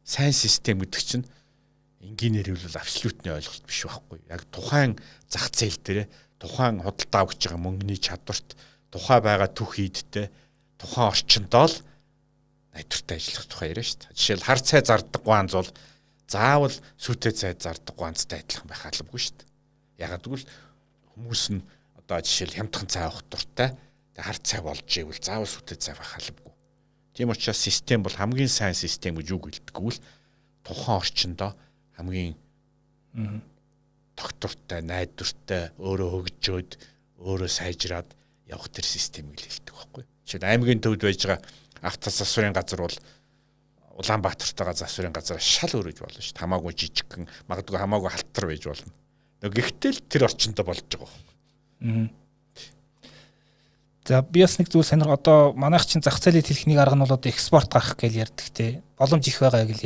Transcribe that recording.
Сайн систем гэдэг чинь энгийнээр хэлбэл абсолютны ойлголт биш байхгүй. Яг тухайн зах зээл дээр, тухайн худалдаа авч байгаа мөнгөний чадварт, тухай байгаа түүх хийдтэй, тухайн орчиндоо л найдвартай ажиллах тухай яриа шүү дээ. Жишээл, хар цай зардаг ганц бол заавал сүйтэй цай зардаг ганцтай адилхан байх албагүй шүү дээ. Ягаад гэвэл хүмүүс нь одоо жишээл хямдхан цай авах дуртай. Тэгээ хар цай болж ивэл заавал сүйтэй цай байх албагүй. Тийм учраас систем бол, хамгийн сайн систем гэж юу гэлдэггүй л, тухайн орчиндөө хамгийн тогтвортой, найдвартай, өөрөө хөгжөөд, өөрөө сайжраад явах тэр системийг л хэлдэг байхгүй. Жишээл, аймгийн төвд байж байгаа автозасварын газар бол Улаанбаатартайгаа засварын газар шал өөрөж болно шүү дээ. Хамаагүй жижигхэн, магадгүй хамаагүй халтар байж болно. Гэхдээ л тэр орчиндөө болж байгаа байхгүй. За, би бас нэг зүйл сонир, одоо манайх чинь зах зээлийг хэлэх нэг арга нь бол одоо экспорт гарах гэж ярьдаг те. Боломж их байгаа гэж